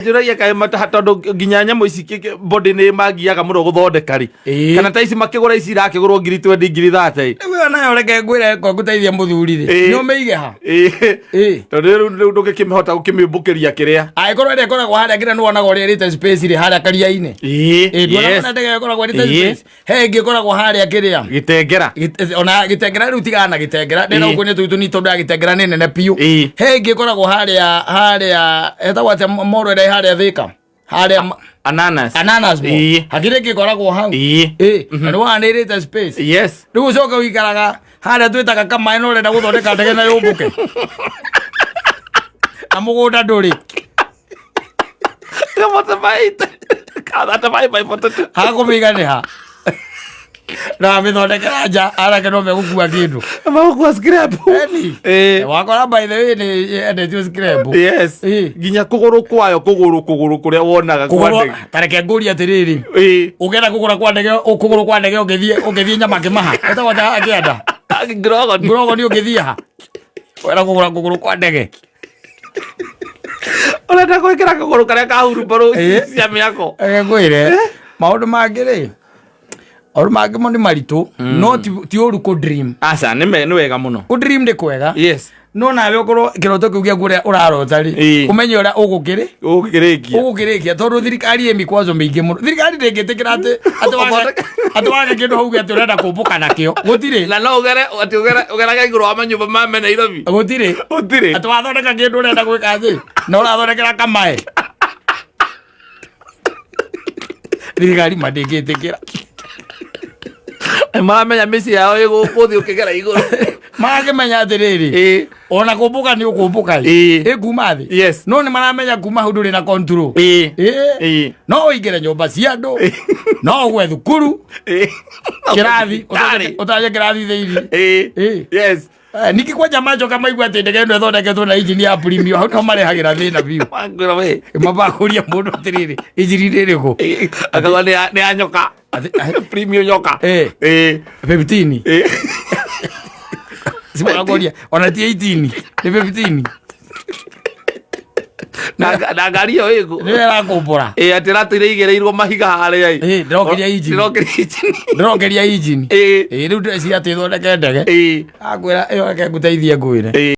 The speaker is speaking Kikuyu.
Njũragia kaĩ tondũ nginya nyamũ ici body nĩ magiaga mũno gũthondeka rĩ. Kana ta ici makĩgũra ici irakĩgũrwo ngiri 20, ngiri 30. Rĩu ĩyo nayo reke ngwĩre kwa ngũteithia mũthuri rĩ, nĩ ũmĩige ha? Tondũ rĩu ndũngĩkĩmĩhota gũkĩmĩũmbũkĩria kĩrĩa. Angĩkorwo ĩrĩa ĩkoragwo harĩa nginya nĩwonaga ũrĩa ĩrĩte space rĩ harĩa karia-inĩ. Nduonaga ona ndege ĩkoragwo ĩrĩte space. He ĩngĩ ĩkoragwo harĩa kĩrĩa. Gĩtengera. Ona gĩtengera rĩu tigana na gĩtengera. Ndĩrenda gũkuonia tũu tũnini tondũ ya gĩtengera nĩ nene biũ. He ĩngĩ ĩkoragwo harĩa harĩa ĩtagwo atĩa moro ĩrĩa ĩ harĩa Thĩka. Harĩa Ananas. Ananas Mall. Hakĩrĩ ĩngĩ ĩkoragwo hau. Na nĩ wona nĩ ĩrĩte space. Rĩu ũcoke ũikaraga harĩa twĩtaga kamaĩ na ũrenda gũthondeka ndege na yũmbũke. Na mũgũnda ndũrĩ. Hakũmĩiga nĩ ha? Na mĩthondekera nja anake no megũkua kĩndũ. Magũkua scrap. Eni. Wakora by the way nĩ endetio scrap. Yes. Nginya kũgũrũ kwayo kũgũrũ kũgũrũ kũrĩa wonaga kwa ndege. Ta reke ngũrie atĩrĩrĩ. Ũngĩenda kũgũra kwa ndege kũgũrũ kwa ndege ũngĩthiĩ ũngĩthiĩ nyama kĩmaha. Ĩtagwo atĩa kĩanda? Ngirogoni. Ngirogoni ũngĩthiĩ ha? Wenda kũgũra kũgũrũ kwa ndege. Ũrenda gwĩkĩra kũgũrũ karĩa ka hurumbarũ cia mĩako. Reke ngwĩre maũndũ mangĩ rĩ maũndũ mangĩ mo nĩ maritũ no ti ũru kũ dream. Aca nĩ wega mũno. Kũ dream nĩ kwega. Yes. No nawe ũkorwo kĩroto kĩu gĩaku ũrĩa ũrarota rĩ ũmenye ũrĩa ũgũkĩrĩ Ũgũkĩrĩkia. Ũgũkĩrĩkia tondũ thirikari ĩ mikwazo mĩingĩ mũno. Thirikari ndĩngĩtĩkĩra atĩ atĩ wage kĩndũ hau atĩ ũrenda kũmbũka nakĩo. Gũtirĩ. Na no ũgere atĩ ũgere ũgerage igũrũ wa manyũmba ma me Nairobi. Gũtirĩ. Gũtirĩ. Atĩ wathondeka kĩndũ ũrenda gwĩka atĩ na ũrathondekera kamae. Thirikari ma ndĩngĩtĩkĩra. Maramenya mĩciĩ yao ĩ gũkũ thĩ ũkĩgera igũrũ. Marakĩmenya atĩrĩrĩ ona kũmbũka nĩ ũkũmbũka ĩ kuma thĩ. No nĩ maramenya kuma hau ndũrĩ na control. No ũingĩre nyũmba cia andũ, no ũgwe thukuru kĩrathi ũtanye kĩrathi thĩinĩ. Ningĩ kwanja macoka maigua atĩ ndege ĩno ĩthondeketwo na injini ya premium, hau nĩho marehagĩra thĩna biũ. Mangwĩra we. Mabakũria mũndũ atĩrĩrĩ, injini nĩ ĩrĩkũ? Akauga nĩ ya nyoka. Premium nyoka. 15. Simakakoria ona ti 18 nĩ 15. Na ngari ĩyo ĩkũ? Nĩyo ĩrakũmbũra. Atĩ ĩratũire igĩrĩirwo mahiga harĩa ĩ. Ndĩrokeria injini. Ndĩrokeria injini. Ndĩrokeria injini. Rĩu ndĩreciria atĩ ĩthondeke ndege. Akwĩra ĩyo reke ngũteithie ngwĩre.